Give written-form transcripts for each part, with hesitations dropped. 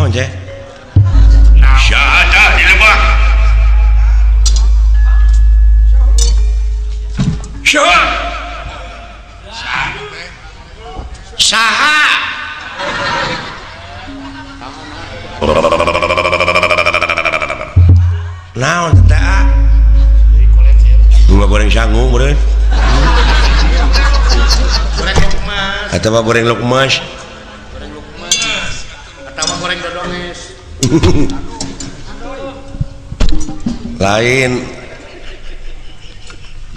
Naon teh? Syahadah di lebah. Syaha. Saha. Naon teh? Bunga goreng sangu meureun. Atawa goreng lukmas. Goreng lukmas. Atawa goreng dodonges. Lain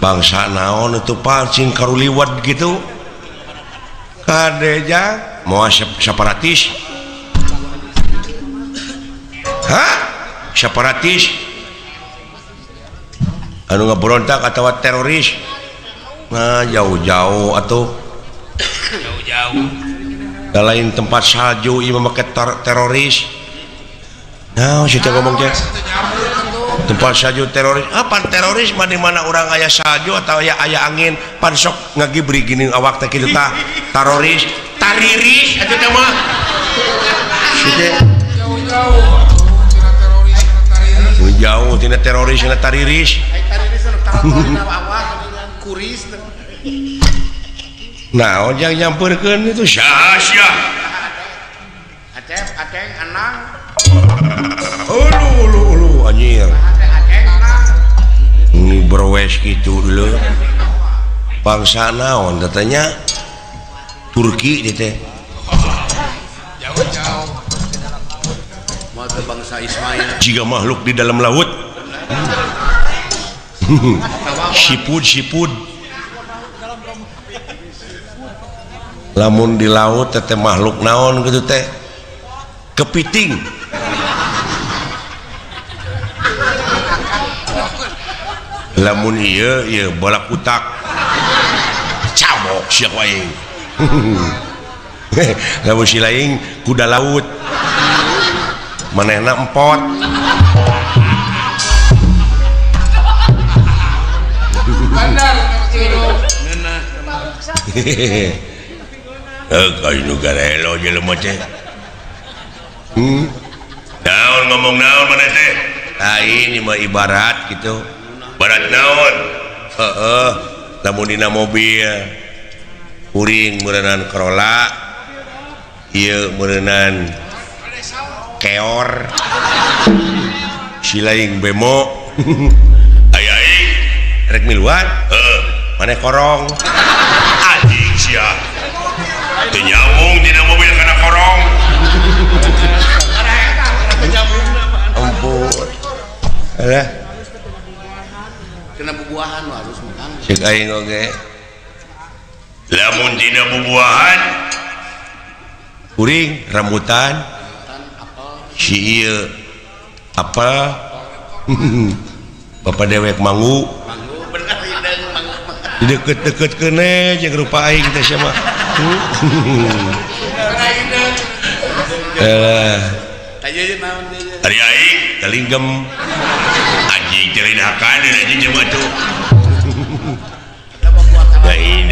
bangsa naon itu pancing karuliwat gitu. Kadeja moal separatis. Hah? Separatis. Anu ngeberontak atau teroris. Nah, jauh-jauh atuh. Jauh-jauh. Lain tempat salju ieu make teroris. Nah, situ ngomong teh. Tempat salju teroris. Apa teroris mah di mana urang aya salju atau aya angin pan sok ngagibri gini awak teh kitu tah. Teroris, tariris atuh teh mah. Situ jauh-jauh tina teroris tina tariris. Jauh tina teroris tina tariris. Tariris anu taratorina awak kuris. Nah, ojang nyamperkeun itu sia-sia. Acep, aceng, anang. Ulu ulu ulu anjir. Aceng, anang. Ini berwes gitu dulu. Bangsa naon katanya Turki gitu teh. Jauh-jauh. Mau ke bangsa Ismail. Jika makhluk di dalam laut. Sipud sipud. Lamun di laut teh makhluk naon gitu teh kepiting. Lamun ieu ieu bola kutak cabok sia ku aing. Lamun si laing kuda laut manehna empot. Bandar kayu garelo jelema teh. Naon ngomong naon maneh teh? Ah ini mah ibarat gitu. Barat naon? Heeh, lamun dina mobil kuring meureunan Corolla, ieu meureunan keor. Si laing bemo. Aya aing rek miluan? Heeh, maneh korong. Anjing sia. Teu nyambung dina mobil kana korong. Ampun. Alah. Kena bubuahan harus makan. Cek aing oge. Lamun dina bubuahan kuring rambutan si ieu apel bapak dewek manggu. Manggu bener hideung manggu. Dideket-deket keune jeung rupa aing teh sia mah. Ari aing talinggem anjing teh lain hakan anjing jelema atuh. Lain.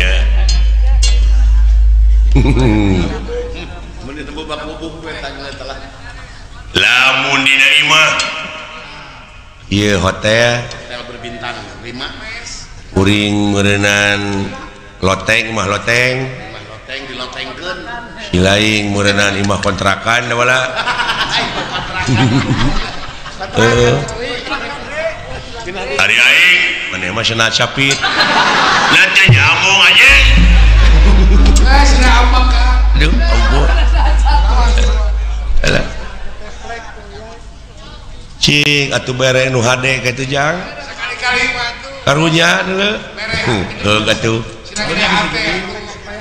Lamun dina imah ieu hotel hotel berbintang 5 kuring meureunan loteng imah loteng loteng dilotengkeun si laing meureunan imah kontrakan da wala. Heeh. Ari aing maneh mah cenah capit. Nanti nyambung anjing. Eh cenah ambang ka. Aduh ampun. Alah. Cing atuh bere nu hade kitu jang. Sekali-kali mah atuh. Karunya deuleu. Heuh atuh. Supaya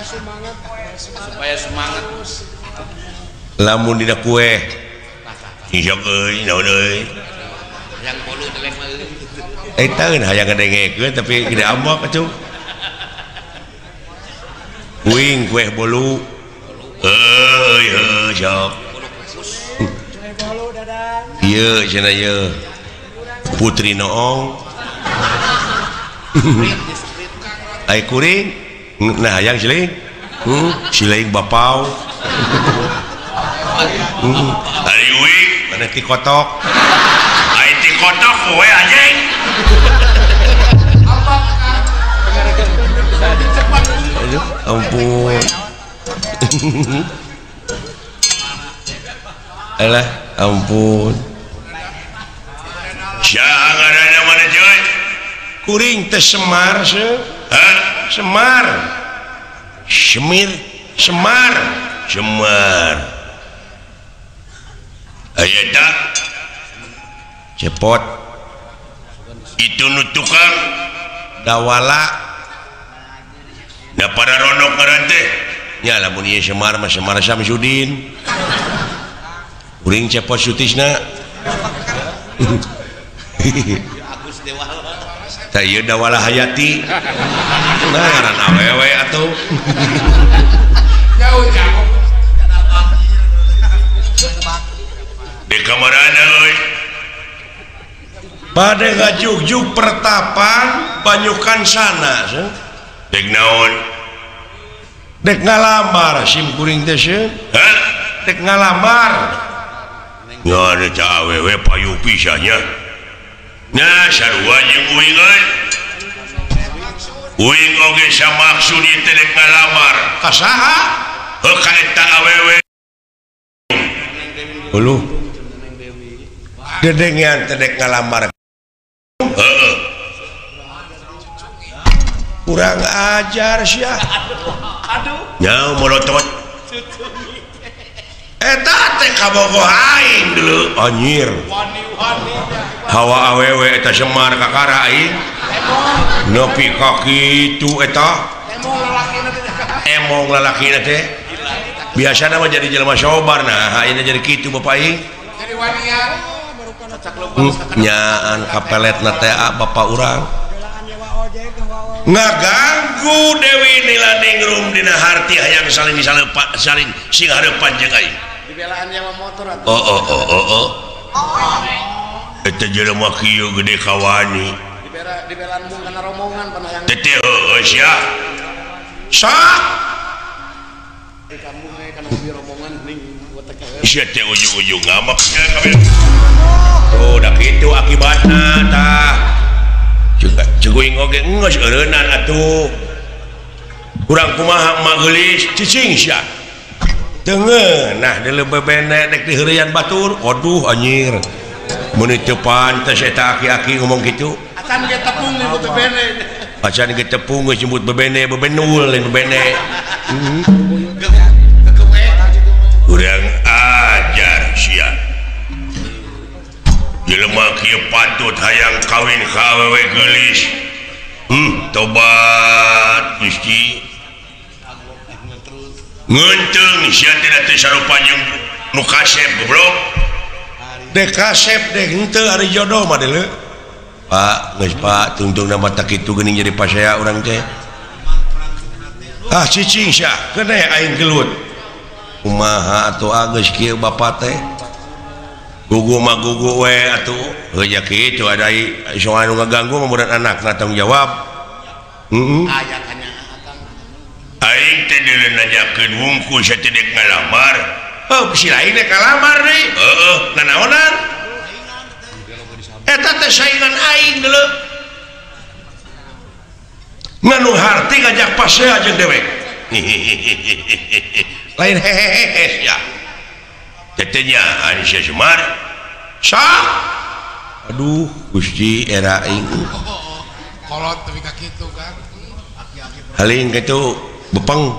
semangat. Supaya semangat. Lamun dina kue. Isok euy naon euy. Hayang bolu deleng mah euy. Eta eun hayang ngadengekeun tapi gede ambek atuh. Kuing kue bolu. Heuy heuh sok. Ieu cenah ieu. Putri Noong. Ai kuring nah hayang siling. Siling bapau. Ari Ada ti kotok. Ai ti kotok we anjing. Aduh, ampun. Alah, ampun. Jangan mana cuy. Kuring teh Semar seuh. Hah? Semar. Semir, Semar, Semar. Aya tak? Cepot. Itu nu tukang dawala. Da para ronok ngaran teh. Nya lamun ieu Semar mah Semar Samsudin. Kuring cepot sutisna. Agus Dewala. Tah ieu Dawala Hayati. Nah ngaran awewe atuh. Jauh-jauh. Di kamarana euy. Bade ngajugjug pertapan banyukan sana. Dek naon? Dek ngalamar sim kuring teh sieun. Hah? Dek ngalamar. Ngan eta awewe payu pisan nya. Nah sarua jeung uing euy. Uing oge samaksud ieu teh dek ngalamar. Ka saha? Heuh ka eta awewe. Uluh. Dedengean teh dek ngalamar. Heeh. Kurang ajar sia. Aduh. Nya molotot. Eta teh kabogoh aing dulu anjir. Hawa awewe eta Semar kakara aing. Nepi ka kitu eta. Emong lalakina teh. Biasana mah jadi jelema sobar nah ayeuna jadi kitu bapak aing. Jadi wanian. Nyaan kapeletna teh bapak urang. Ngaganggu Dewi Nilaningrum dina harti hayang saling saling sing hareupan jeung aing. Dibelaan nyewa motor atuh. Oh oh oh oh oh. Eta jelema kieu gede kawani. Dibelaan mung kana rombongan pan hayang. Teh heueuh sia. Sok. Di kampung we kana mobil rombongan ning wetek we. Sia teh ujung-ujung ngamak sia kabeh. Tuh da kitu akibatna tah. Ceguing oge geus eureunnan atuh. Kurang kumaha emak geulis cicing sia. Teu ngeunah deuleu bebene dek diheureuyan batur. Aduh anjir. Mun teu pantes eta aki-aki ngomong kitu. Acan ge tepung nyebut bebene. Acan ge tepung geus nyebut bebene, bebenul lain bebene. Kurang ajar sia. Jelema kieu patut hayang kawin ka awewe geulis. Tobat Gusti. Ngeunteung sia teh teu sarupa jeung nu kasep goblok. Dek kasep dek henteu ari jodoh mah deuleu. Pak, geus Pak, tungtungna mah tak kitu geuning jadi pasea urang teh. Ah cicing sia, keneh aing gelut. Kumaha atuh geus kieu bapa teh? Gugu mah gugu we atuh. Heuh nya kitu ada soal nu ngaganggu mah budak anakna tanggung jawab. Heeh. Aya kanya akang. Aing teh deuleu nanyakeun wungkul sia teh dek ngalamar. Heuh si lain dek ngalamar deui. Heeh, nanaonan? Eta teh saingan aing deuleu. Nganu harti ngajak pasea jeung dewek. Lain hehehe ya. Tetenya Aisyah Semar. Sok. Aduh, Gusti era aing. Kolot tapi ka kitu kan. Haling kitu bepeng.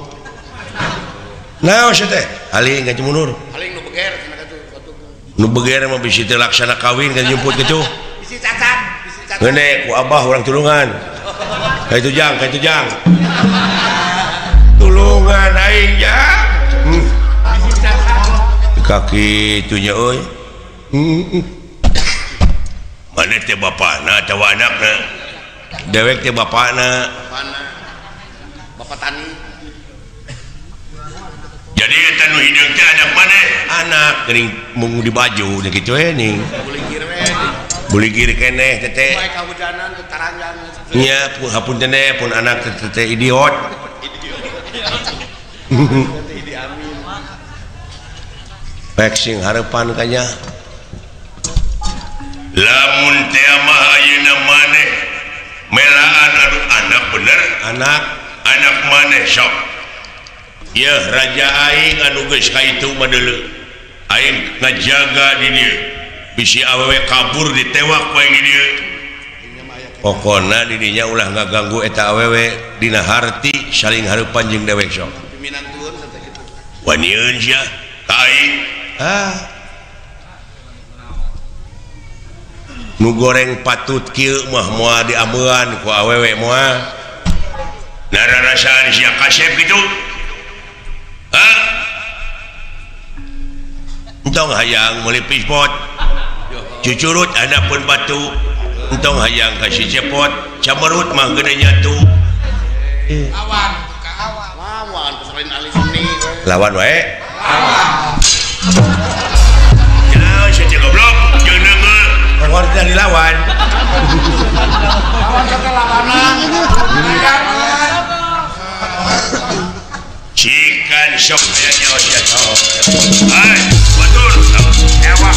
Naon sia teh? Haling ka mundur. Haling nu beger cenah kitu. Nu beger mah bisi teu laksana kawin ka jemput kitu. Bisi cacat, bisi cacat. Ngeune ku abah urang tulungan. Ka itu jang, ka itu jang. Tulungan aing ya. Kaki itunya euy. Mana teh bapana atawa anakna? Dewek teh bapana. Bapana. Bapak tani. Jadi eta nu hideung teh anak maneh? Anak geuning mung di baju nya kitu we ning. Buligir we. Buligir keneh teh teh. Bae kahujanan teu taranjang. Nya hapunten teh pun anak teh teh idiot. Idiot. Pek sing harepan kanya. Lamun teh mah ayeuna maneh melaan anu anak bener anak maneh sok. Yeuh raja aing anu geus ka itu mah deuleu. Aing ngajaga di dieu. Bisi awewe kabur ditewak ku aing di dieu. Pokona di dinya ulah ngaganggu eta awewe dina harti saling hareupan jeung dewek sok. Wanieun sia ka aing. Ah. Nu goreng patut kieu mah moal diameuan ku awewe moal. Nararasaan sia kasep kitu. Hah? Entong hayang meuli pispot. Cucurut handapeun batu. Entong hayang ka si cepot, camerut mah gede nyatu. Lawan lawan pesantren ahli seni. Lawan wae. Lawan. Ya si goblok jeung deungeun. Lawan teh dilawan. Lawan teh lawanan. Cikan sok aya nyawa sia sok. Hai, batur. Ewak.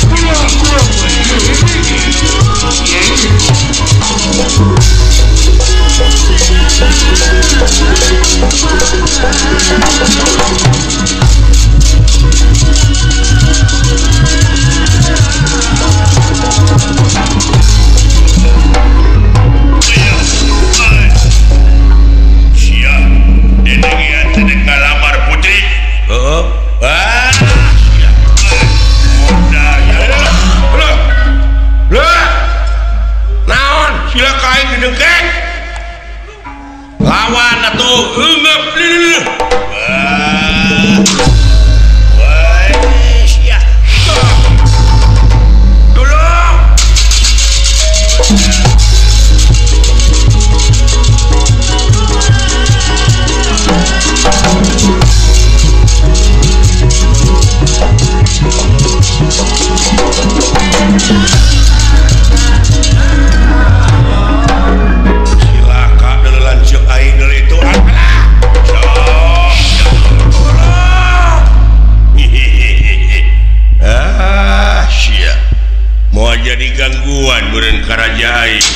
Lawan atuh eungeup leuh. Wah. Sia. Tolong. Jadi gangguan beureun karaja aing.